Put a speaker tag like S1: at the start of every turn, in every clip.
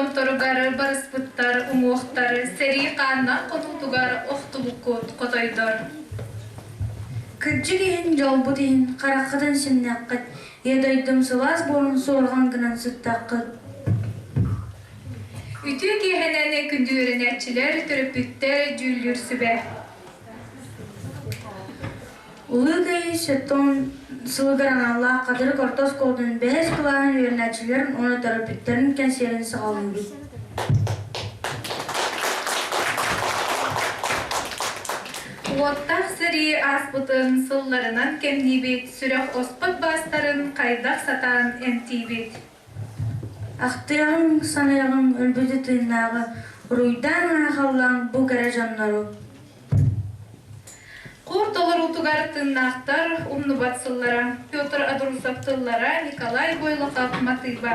S1: томторугар барыспыттар уҥуохтар сэрии хааннаах хонуутугар охтубуккут хотойдор.
S2: Кырдьык иһин, дьолбут иһин хараххытын симнэххит, ийэ дойдум сылаас буорун суорҕан гынан сыттаххыт.
S1: Үтүө киэһэнэн күндү үөрэнээччилэр, төрөппүттэр, дьүүллүүр сүбэ.
S2: Улуу Кыайыы сэттэ сылыгар аналлаах Хатырык орто оскуолатын бэһис кылааһын үөрэнээччилэрин уонна төрөппүттэрин кэнсиэрин саҕалыыбыт.
S1: Уоттаах сэрии ааспытын сылларынан кэмниибит, сүрэх оспот баастарын хайдах сатаан эмтиибит.
S2: Ахтыаҕыҥ, саныаҕыҥ өлбүтү тыыннааҕы, уруйдаан аахаллаан бу кэрэ дьоннору.
S1: Кур толоруутугар тыыннаахтар умнубат сыллара Петр Адрусов тыллара Николай Бойлохов матыыба.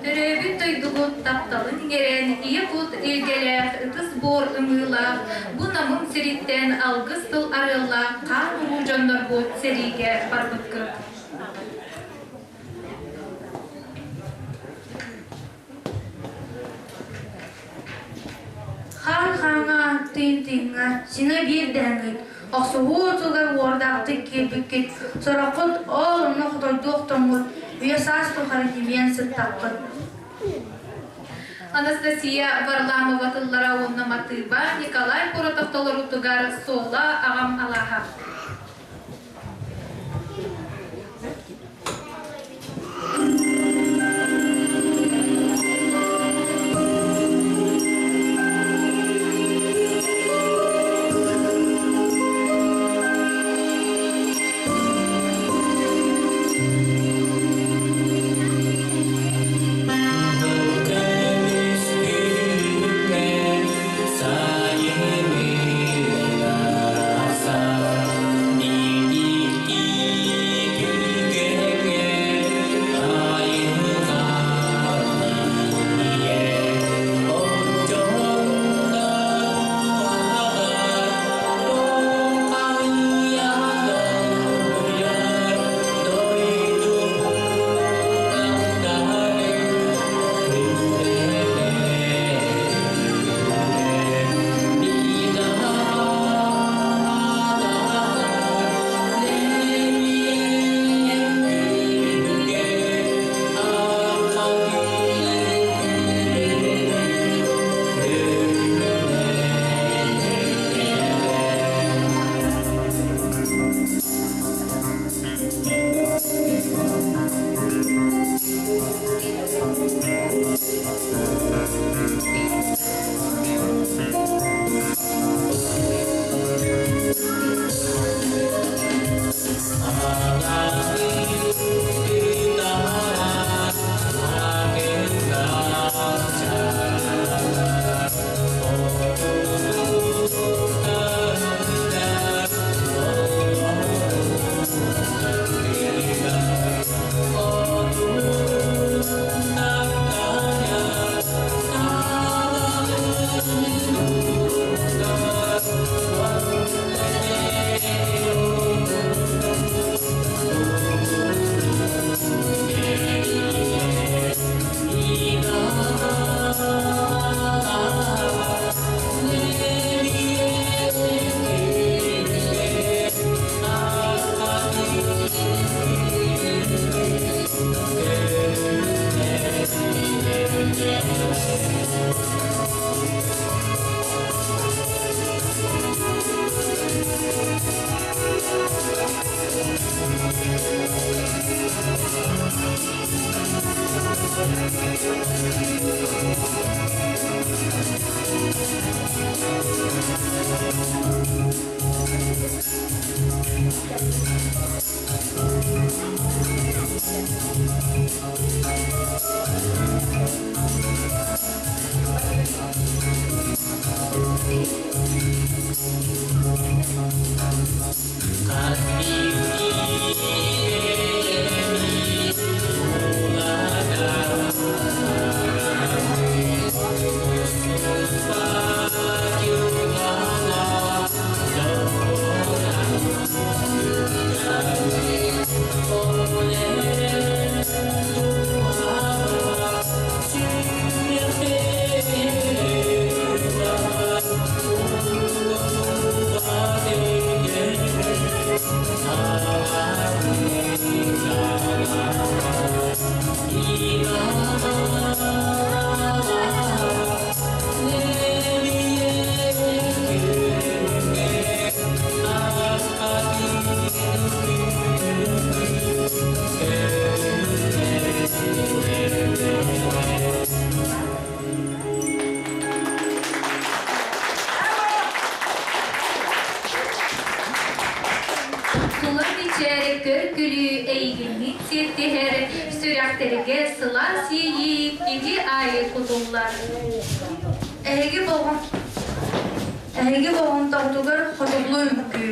S1: Төрөөбүт дойдугут тапталын иҥэрэн, ийэ кут илгэлээх, ытыс буор ымыылаах, бу намым сириттэн алгыс тыл арыаллаах хаан уруу дьоннорбут сэриигэ барбыккыт.
S2: Хаан хааҥҥа, тыын тыыҥҥа синэ биир дэһэҥҥит, охсуһуу отугар уордаахтык киирбиккит, сороххут ол онно хотойдуу охтоҥҥут, үйэ-саас тухары тимиэн сыттаххыт.
S1: Анастасия Варламова тыллара уонна матыыба Николай Коротов толоруутугар Суола аҕам алааһа. Тула мичээр көр-күлүү эйигинник сиэттиһэр, сүрэхтэргэ сылаас иэйии киһи аайы кутуллар.
S2: Эһиги болҕом Эһиги болҕомтоҕутугар хотугулуу үҥкүү.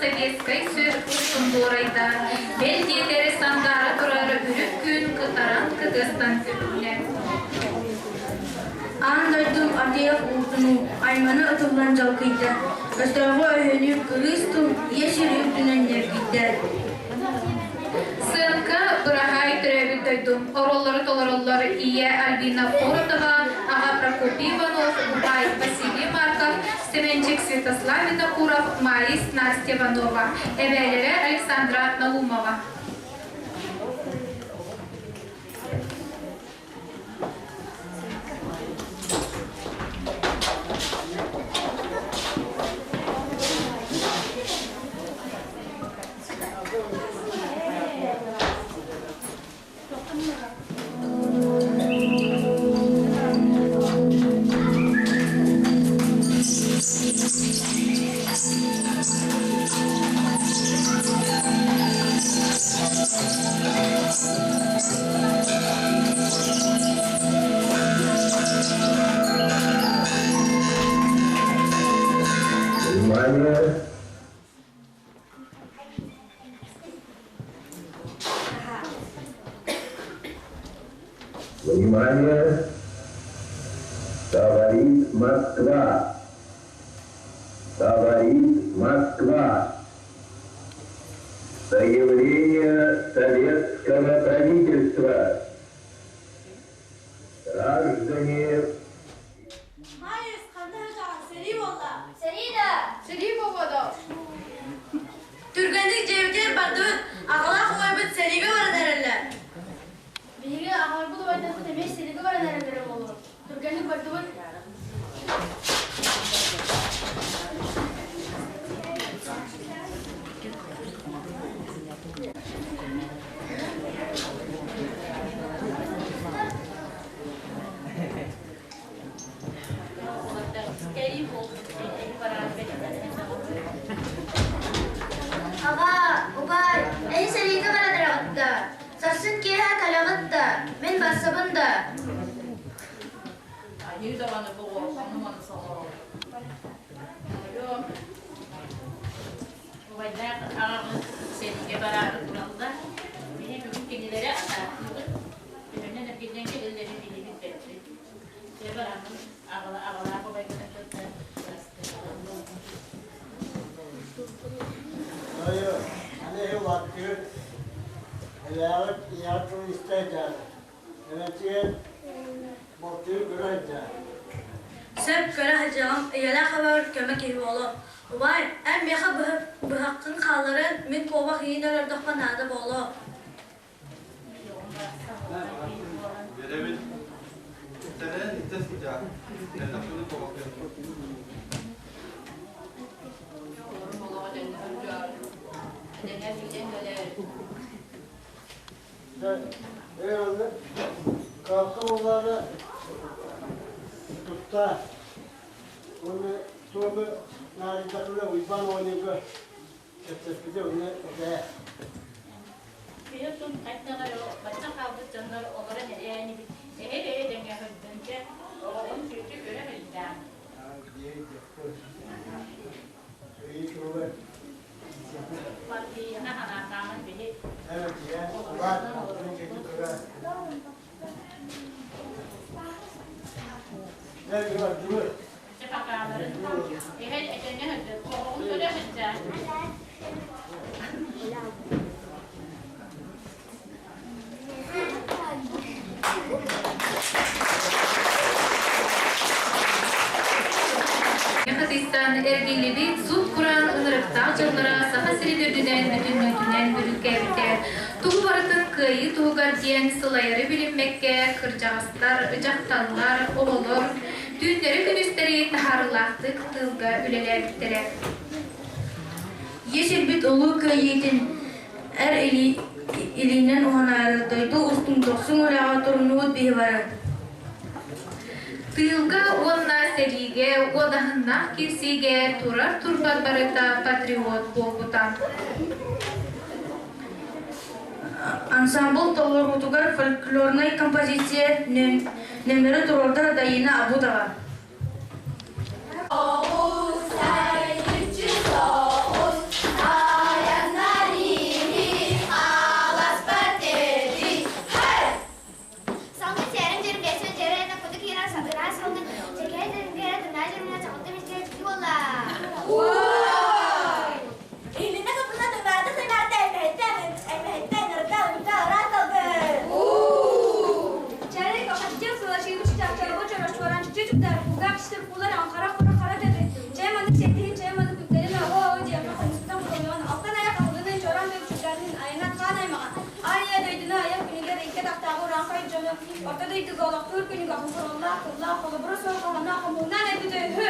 S1: Советскай сүр устун дуорайда, бэл диэтэр сандаара турар үрүт күн кытаран кытыастан күлүнэ.
S2: Аан дойдум атыйах уутунуу аймана ытыллан дьалкыйда, өстөөҕү өһөнү кырыыс тыл ийэ сир үрдүнэн ньиргийдэ.
S1: Сыаҥка быраһаай төрөөбүт дойдум оруоллары толороллор ийэ Альбина Поротова, аҕа Прокопий Иванов, убай Василий Марков, Семенчик Святослав Винокуров, Маис Настя Иванова, эбээлэрэ Александра Наумова.
S3: Внимание! Говорит Москва! Говорит Москва! Заявление советского правительства. Граждане
S4: Маайыс, ханна сылдьаҕын? Сэрии буолла.
S5: Сэрии да?
S6: Сэрии буолуо
S4: Түргэнник дьиэбитигэр бардыбыт, аҕалаах убайбыт сэриигэ баран эрэллэр.
S5: Биһиги аҕаларбыт убайдарбыт эмиэ сэриигэ баран эрэллэрэ буолуо. Түргэнник бардыбыт. Аҕаа, убаай, эһи сэриигэ баран эрэҕит да? Сарсын киэһэ кэлэҕит да? Мин барсабын да?
S6: Айыы даҕаны ону-маны соҥорор. Убайдаах аҕабыт сэриигэ бараары тураллар. Мин бүгүн кинилэри атаахтыыбын. Төһөнөн эргиллэн кэлэллэрин билибит бэрпит. Дьэ бараммын аҕалаах убайбытын кытта
S7: Дойу, аны улааттыгыт, эбээҕит ийэҕит тылын истэ сылдьаары. Эбэтигэр балтыгы көрө сылдьаар.
S4: Сөп көрө сылдьаҕым, ийэлээх эбэбэр көмө киһи буолуом. Убаай, эн миэхэ быһаххын хаалларан, мин куобах иин өлөрдөххө наада буолуо.
S8: Биэрэбин. Сэрэнэн истэ сылдьаар. Эллэхпинэ куобахтыам.
S7: Дьэ, эр онно калка буоллаҕына тутта уонна туому наадыйдахпына Уйбаан оҕонньорго кэпсэппитэ уонна этээ.
S6: Киһи тун хайдах эрэ бачча хаалбыт дьоннор олорон эрээнибит эһэ-эһэ дэҥҥэ сылдьан оҕоҕун сүрдү көрө сылдьаан. Партияны ханаатаамын биһи. Чэ пакааларын эһэ этэҥҥэ сылдьан оҕоҕун көрө сылдьаан.
S1: Хатыыстан эргиллибит сут-кураан ынырыктаах дьыллара Саха сирин үрдүнэн бүтүннүүтүнэн бүрүүкээбитэ. Тугу барытын кыайыы туһугар диэн сылайары билиммэккэ кырдьаҕастар, дьахталлар, оҕолор түүннэри-күнүстэри таһаарыылаахтык тыылга үлэлээбиттэрэ.
S2: Ийэ сирбит улуу кыайыытын эр илиинэн уһанаары дойду устун дохсун үлэҕэ туруннубут биһи бары.
S1: Тыылга уонна сэриигэ уодаһыннаах киирсиигэ турар турбат барыта патриот буолбута.
S2: Ансамбл толоруутугар фольклорнай композиция нөмөрө туруорда Даина Абутова.
S9: Орто дойдуга олохтуур күнүгэ хомуруллаах тыллаах холобура суох хоһоонноох хомуунан эбитэ үһү.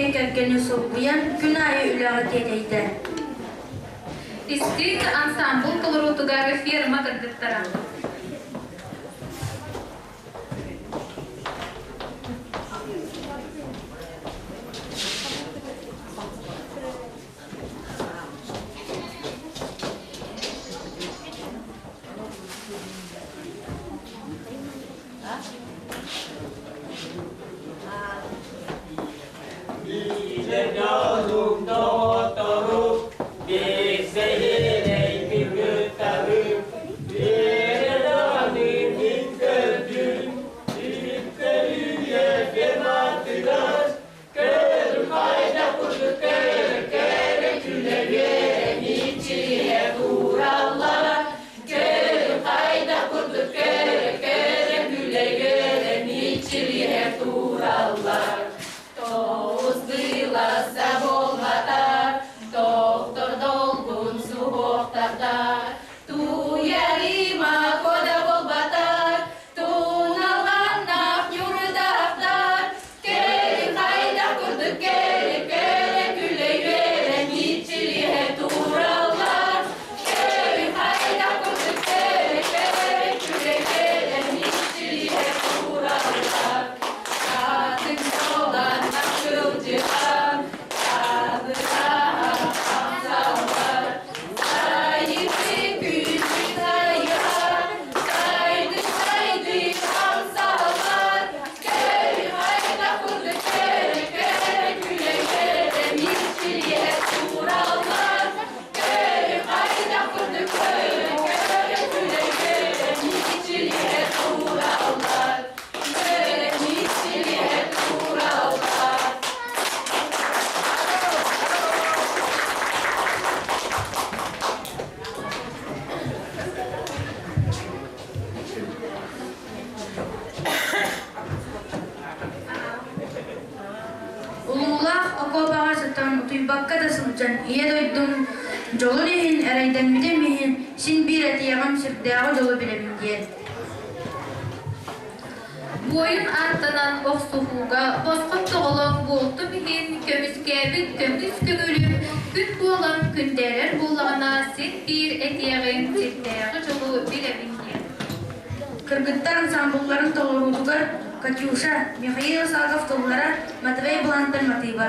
S2: дьиэ кэргэни солбуйан күн аайы үлэҕэ тиэтэйдэ.
S1: Истиҥ ансаамбыл толоруутугар ферма кыргыттара.
S2: Улуулаах окуопаҕа сытан утуйбакка да сылдьан Ийэ дойдум дьолун иһин эрэйдэммитим иһин син биир этиэҕим сирдээҕи дьолу билэбин диэн.
S1: Буойун ааттанан охсуһууга босхом тоҕолоох буолтум иһин көмүскээбит көмүс көҥүлүм күн буолан күндээрэр буоллаҕына син биир этиэҕим сирдээҕи дьолу билэбин диэн.
S2: Кыргыттар ансаамбылларын толоруутугар Катюша, Михаил Саков тыллара, Матвей Блантан матыыба.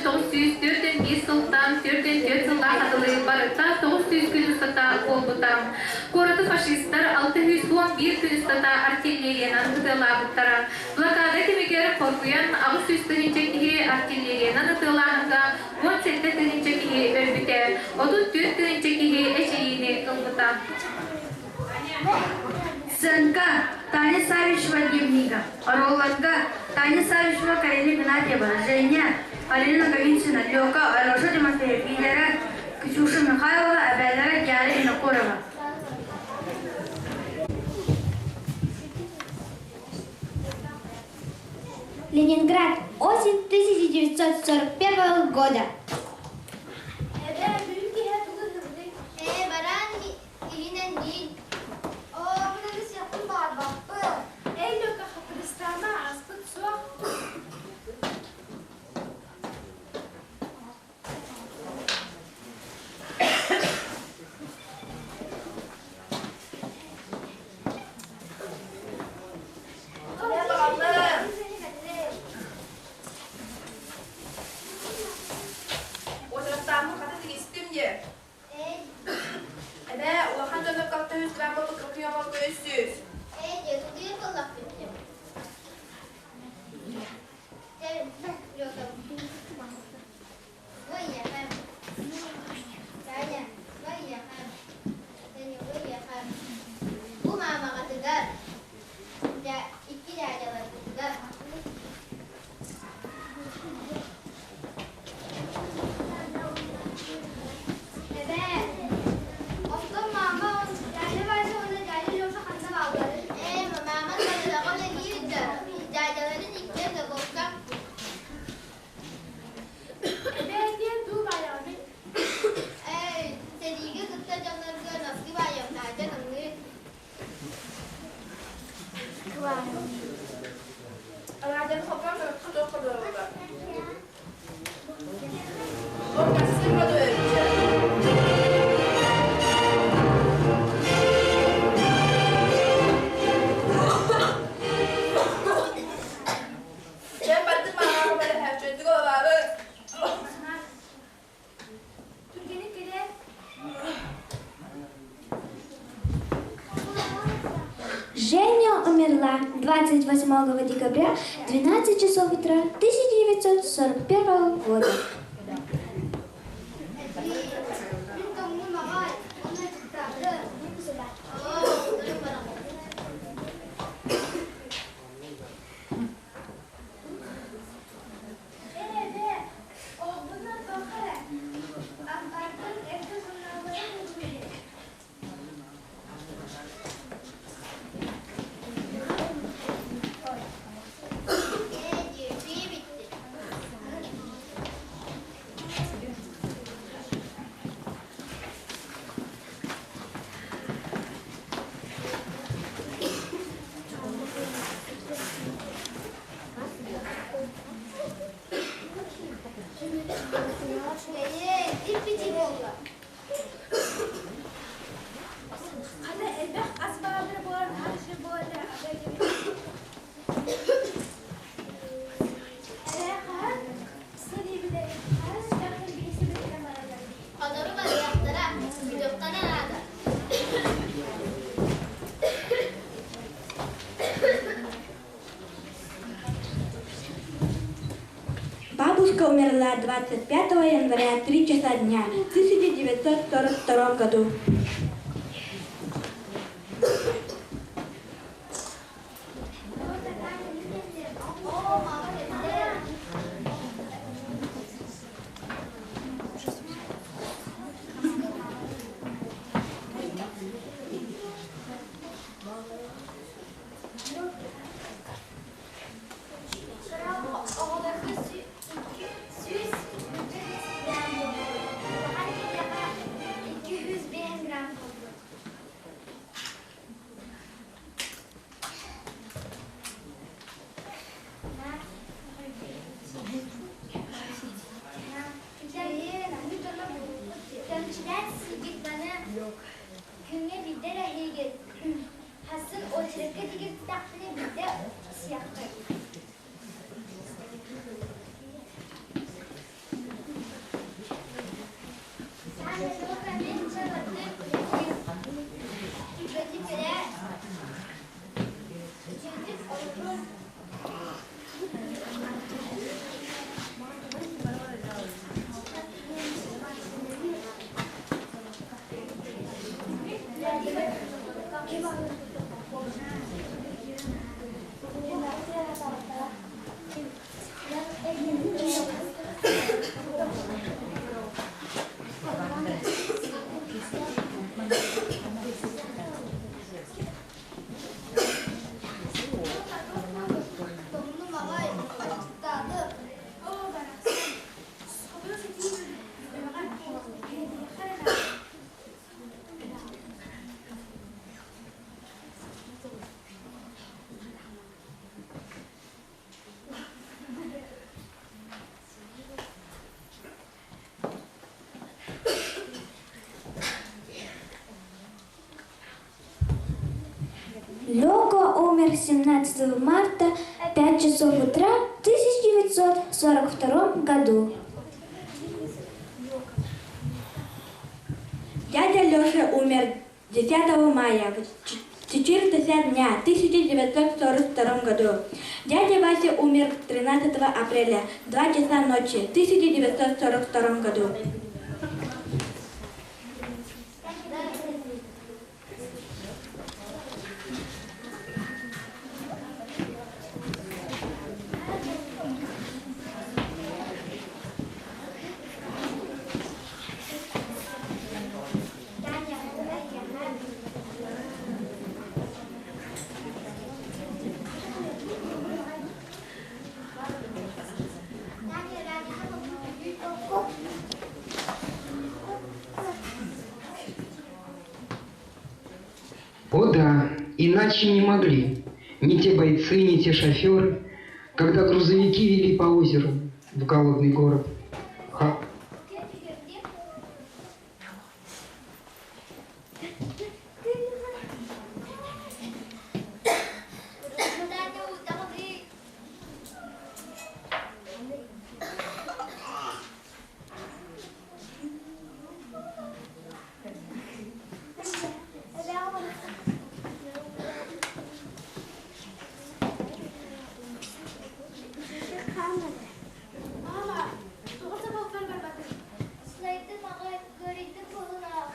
S1: 1941 сылтан 44 сыллаах атылыы барыта 900 күн устата буолбута. Куораты фашистар 611 күн устата артиллериянан ытыалаабыттара. Блокада кэмигэр хоргуйан 800 тыһыынча киһи артиллериянан ытыалааһыҥҥа 17 тыһыынча киһи өлбүтэ, 34 тыһыынча киһи эчэйиини ылбыта.
S2: Сценка Таня Савичева дневнига, Оруолларга Таня Савичева, Карина Игнатьева, Женя, Алина Ноговицына, Лёка, Алеша Тимофеев, Венера, Ксюша Михайлова, эбээлэрэ Диана Винокурова.
S5: Ленинград. Осень 1941 года. Эбээ, бүгүн киһи тугу ыһыктый? Ээ, бараан иһинэн диин. Оо, мин сиэхпин баҕарбаппын.
S9: Эй, Люка, хаппырыстаама, аспыт суох.
S10: Уотураттааммын хата тигистим дии. Эбээ, улахан дьоннор каптаһыы грамм кыркыйамалга үс
S5: Ээ, дьэ, тутуйа буоллахпын дии. Бу маамаҕытыгар, икки дядяларгытыгар Эбээ, оттон маама дядя Вася уонна дядя Леша ханна баалларый? Ээ, мааман балыыһаҕа үлэлиир да, дядяларын иккиэн Львовка.
S9: Эбээ диэн дуу баайаҕыный?
S5: Эй, сэриигэ кыттар дьоннорго носки баайыахтаах таҥныы.
S10: Алаадьын хоппон кырыкка туох хобуолуга. Ол кассир бодуөрчө. Чэ, бардым маамаҕа бэлэһээччи олаабы.
S9: Түргэнник кэлээр.
S5: Женя умерла 28 декабря 12 часов утра 1941 года.
S9: Ээ, эбээ, оҕобунан туохха эрэ. Ампаартан эргэ сурунааллары булдум ини. Хата элбэх ас баалара буолан наһаа үчүгэй буолар Эрэ хаһан сэриибилэрин хаһан сүрэхтэн билсибитинэн бараллар
S5: Хотору барыахтара, бүтүөххэ наада.
S11: Бабушка умерла 25 января 3 часа дня в 1942 году.
S5: Оҕолорго 235 грамм буолбут. Улахан киһиэхэ 205 грамм буолбут. Көмчүлээн сиигит маны күҥҥэ биирдэ эрэ иһигит. Хасын очерекка тигиртэхпинэ биирдэ сиэххит. Томнум аҕай, аччыктаатым.
S9: Оо, барахсан, сотору ситии үөрэҕэр киһиэхэ эрэ наада.
S12: Лёка умер 17 марта 5 часов утра в 1942 году. Дядя Леша умер 10 мая в 4 дня 1942 году. Дядя Вася умер 13 апреля 2 часа ночи в 1942 году.
S13: О да, иначе не могли. Ни те бойцы, ни те шоферы, когда грузовики вели по озеру в голодный город. Ха
S9: Мама, тоҕо сабыллан барбатыҥ?
S5: Сылайдым аҕай, ыарыйдым буоллаах.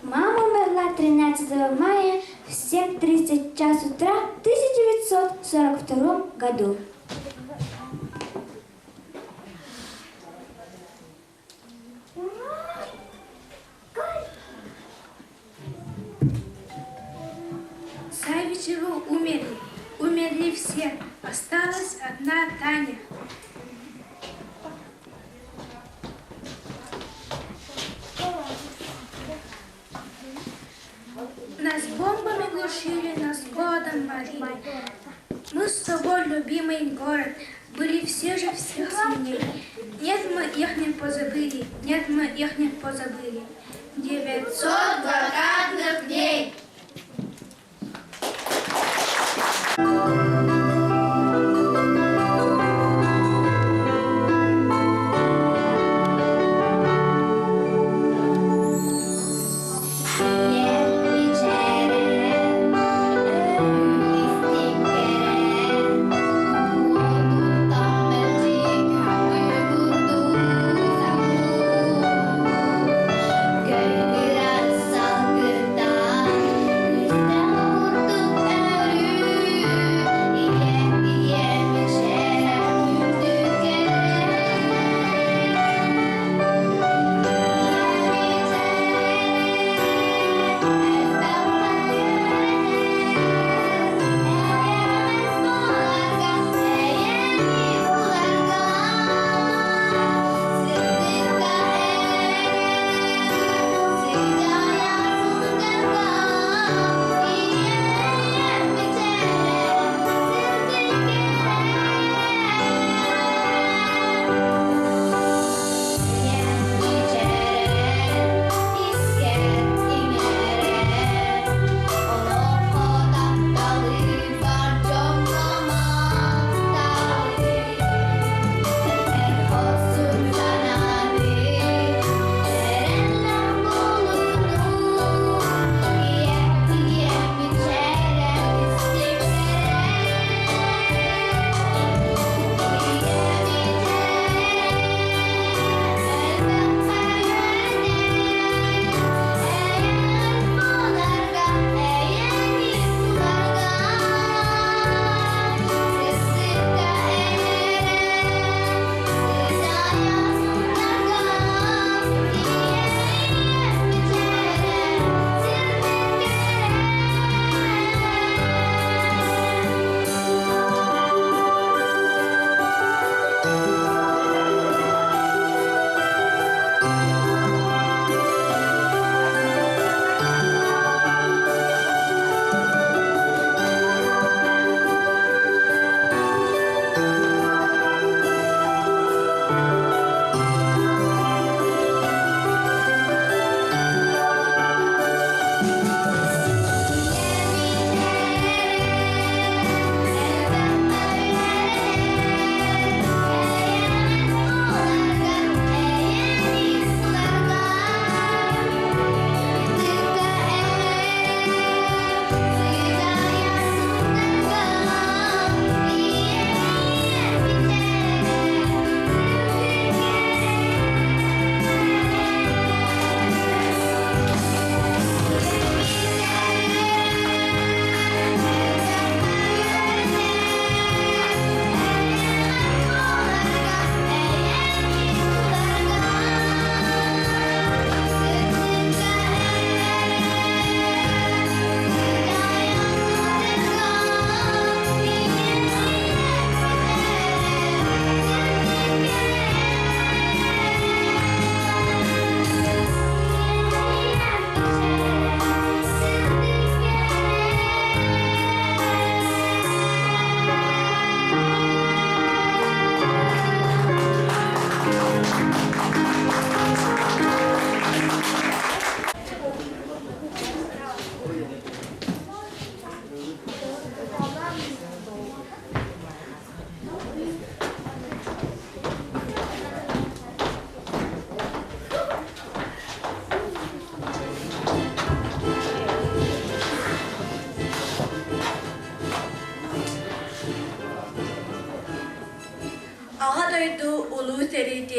S12: Мама умерла 13 мая в 7.30 час утра в 1942 году.
S9: Савичевы умерли. Умерли все. Осталась одна Таня. Нас бомбами глушили, нас голодом морили. Мы с тобой, любимый город, были все же всех сильней. Нет, мы их не позабыли, нет, мы их не позабыли. 900
S5: блокадных дней.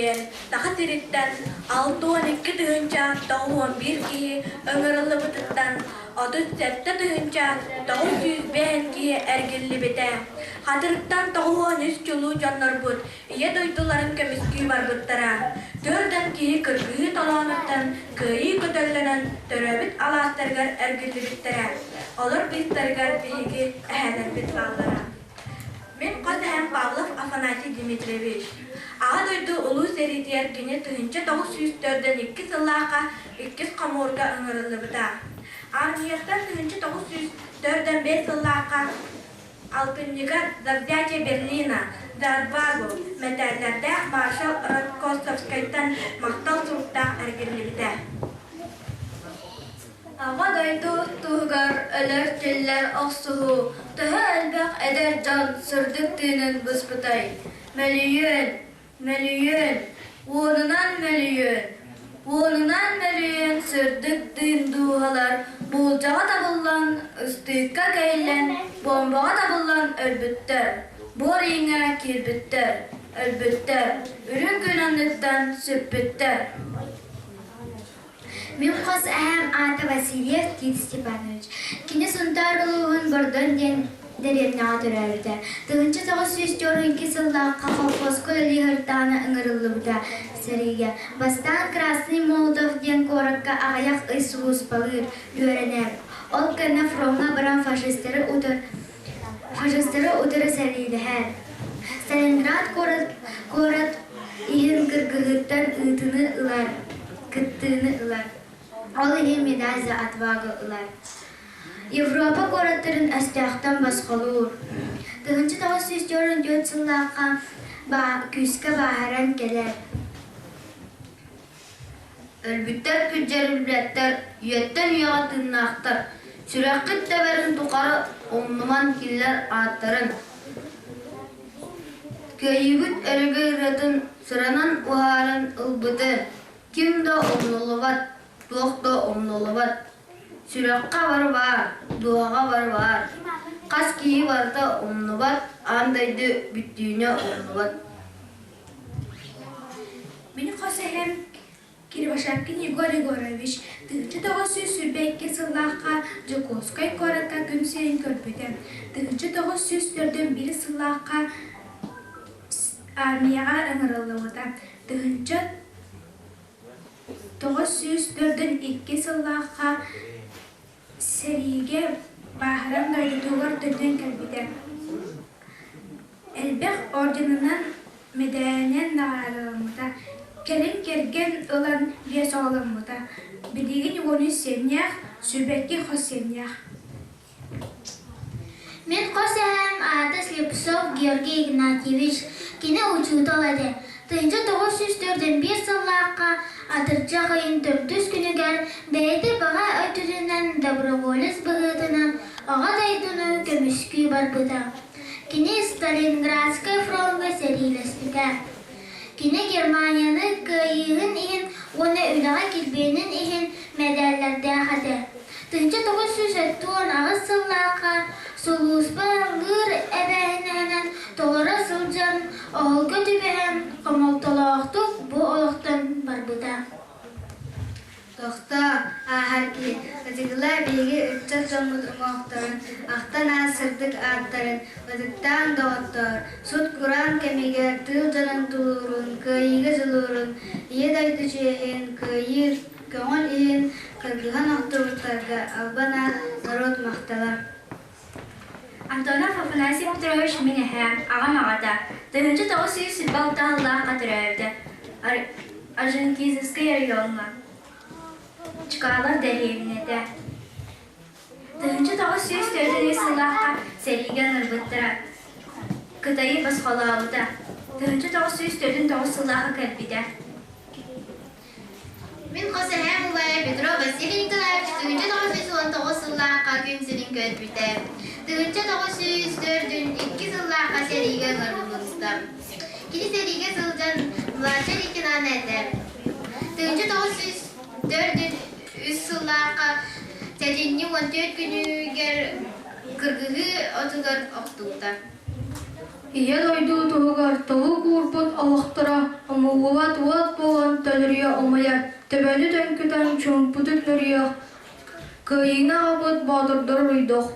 S12: сэриитигэр Саха сириттэн 62 91 киһи ыҥырыллыбытыттан 37 905 киһи эргиллибитэ. Хатырыктан 93 чулуу дьоннорбут Ийэ дойдуларын көмүскүү барбыттара. Төрдөн киһи кыргыһыы толоонуттан кыайыы көтөллөнөн төрөөбүт алаастарыгар эргиллибиттэрэ. Олор быыстарыгар биһиги эһээлэрбит бааллара. Мин хос эһэм Павлов Афанасий Дмитриевич. Аҕа дойду Улуу сэриитигэр кини 1942 сыллаахха иккис хомуурга ыҥырыллыбыта. Армияттан 1945 сыллаахха Алтынньыга «За взятие Берлина», «За отвагу» мэтээллэрдээх маршал Рокоссовскайтан махтал суруктаах эргиллибитэ.
S4: Аҕа дойду туһугар өлөр-тиллэр охсуһуу төһө элбэх эдэр дьон сырдык тыынын быспытай? Мөлүйүөн, Мөлүйүөн, уонунан мөлүйүөн, уонунан мөлүйүөн сырдык тыын дууһалар буулдьаҕа табыллан, ыстыыкка кэйиллэн, буомбаҕа табыллан өлбүттэр, буор ииҥҥэ киирбиттэр, өлбүттэр, үрүҥ күн анныттан сүппүттэр.
S5: Мин хос эһээм аата Васильев Тит Степанович. Кини Сунтаар улууһун Бордон диэн дэриэбинэҕэ төрөөбүтэ. 1942 сыллаахха колхозка үлэлии сырыттаҕына ыҥырыллыбыта сэриигэ. Бастаан Красный Молотов диэн куоракка аҕыйах ый сулууспалыыр, үөрэнэр. Ол кэннэ фроҥҥа баран фашистары утары, фашистары утары сэриилэһэр. Сталинград куорат, куорат иһин кыргыһыыттан ыытыны ылар, кыттыыны ылар. Ол иһин медаль за отвагу ылар. Европа куораттарын өстөөхтөн босхолуур. 1944 сыллаахха күүскэ бааһыран кэлэр.
S4: Өлбүттэр күрдьэриллибэттэр, үйэттэн үйэҕэ тыыннаахтар. Сүрэххит тэбэрин тухары умнуман кинилэр ааттарын. Кыайыыбыт өрөгөй ырыатын сыранан уһааран ылбыты ким да умнуллубат, туох да умнуллубат. Сүрэххэ бары баар, дууһаҕа бары баар. Хас киһи барыта умнубат, аан дойду бүттүүнэ умнубат.
S9: Мин хос эһэм Кривошапкин Егор Егорович 1922 сыллаахха Дьокуускай куоракка күн сирин көрбүтэ. 1941 сыллаахха армияҕа ыҥырыллыбыта. 1942 сыллаахха сэриигэ бааһыран дойдутугар төннөн кэлбитэ. Элбэх орденынан, мэдээлинэн наҕараадаламмыта. Кэлин кэргэн ылан биэс оҕоломмута. Билигин уонус сиэннээх, сүүрбэкки хос сиэннээх.
S5: Мин хос эһээм аата Слепцов Георгий Игнатьевич. Кини учуутал этэ. 1941 сыллаахха атырдьах ыйын төрдүс күнүгэр бэйэтэ баҕа өттүнэн доброволец быһыытынан Аҕа дойдуну көмүскүү барбыта. Кини Сталинградскай фроҥҥа сэриилэспитэ. Кини Германияны кыайыытын иһин уонна үлэҕэ килбиэнин иһин мэдээллэрдээх этэ. 1978 сыллаахха сулууспа ыллыыр эбээһинэһинэн толоро сылдьан, оһолго түбэһэн, хомолтолоохтук бу олохтон барбыта.
S4: Тохтоо, ааһар киһи, ытыгылаа биһиги ыччат дьоммут уҥуохтарын, ахтан аас сырдык ааттарын, ытыктаан доҕоттоор, сут-кураан кэмигэр тыыл дьонун тулуурун, кыайыыга дьулуурун, Ийэ дойду чиэһин, кыайыы көҥүл иһин кыргыһан охтубуттарга албан аат, норуот махтала.
S14: Антонов Афанасий Петрович мин эһээм, аҕам аҕата, 1996 сыллаахха төрөөбүтэ. Орджоникидзевскай райоҥҥа. Чкалов дэриэбинэтэ. 1943 сыллаахха сэриигэ ыҥырбыттара. Кытайы босхолообута. 1949 сыллаахха кэлбитэ.
S5: Мин хос эһээм убайа Петров Василий Николаевич 1919 сыллаахха күн сирин көрбүтэ. 1904 сыллаахха сэриигэ ыҥырыллыбыта. Кини сэриигэ сылдьан младший лейтенант этэ. 1904 сыллаахха сэтинньи 14 күнүгэр кыргыһыы отугар охтубута.
S15: Ийэ дойду туһугар толук уурбут олохторо умуллубат уот буолан төлөрүйэ умайар, төбөнү төҥкүтэн чуумпутун нөрүйүөх, кыайыыны аҕалбыт боотурдары уруйдуох.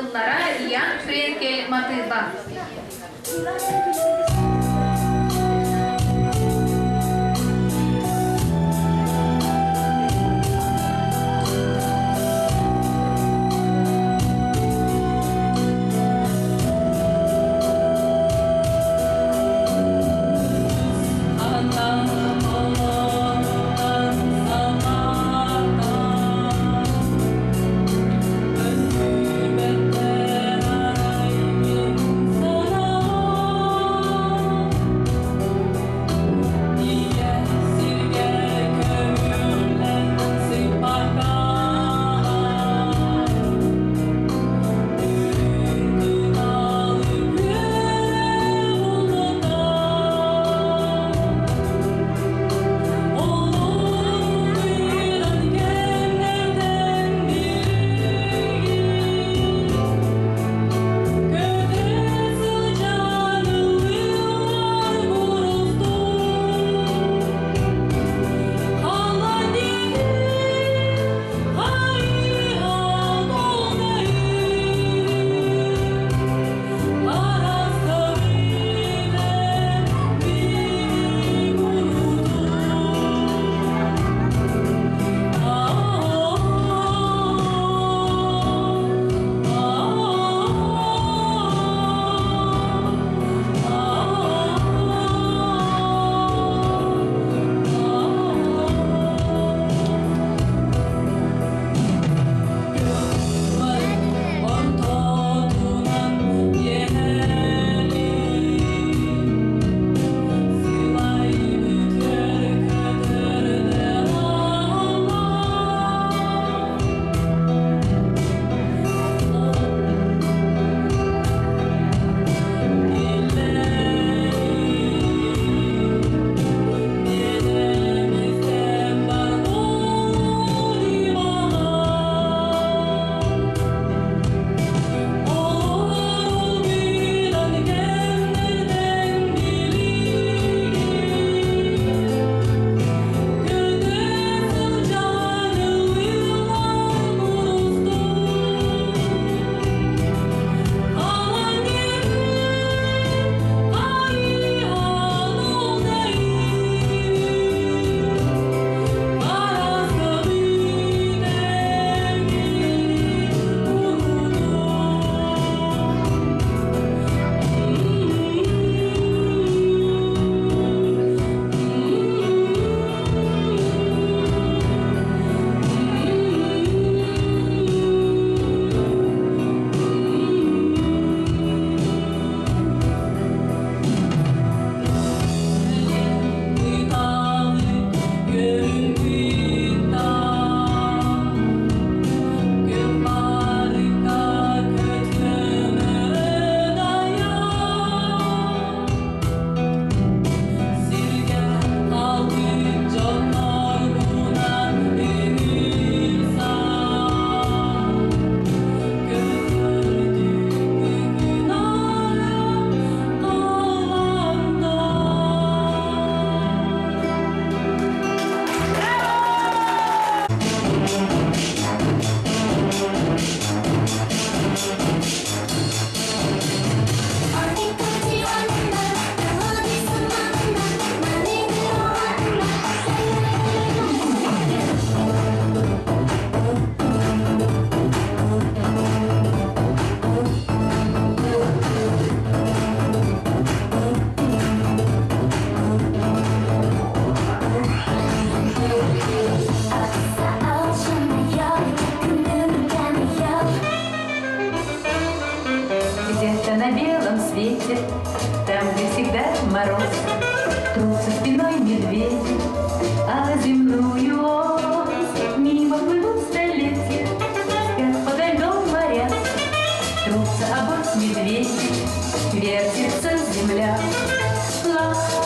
S1: Тыллара Ян Френкель матыыба.
S16: Где-то на белом свете, там, где всегда мороз, трутся спиной медведи, а земную ось мимо плывут столетия, спят подо льдом моря, трутся о борт медведи, вертится земля. Ла-ла-ла-ла-ла-ла,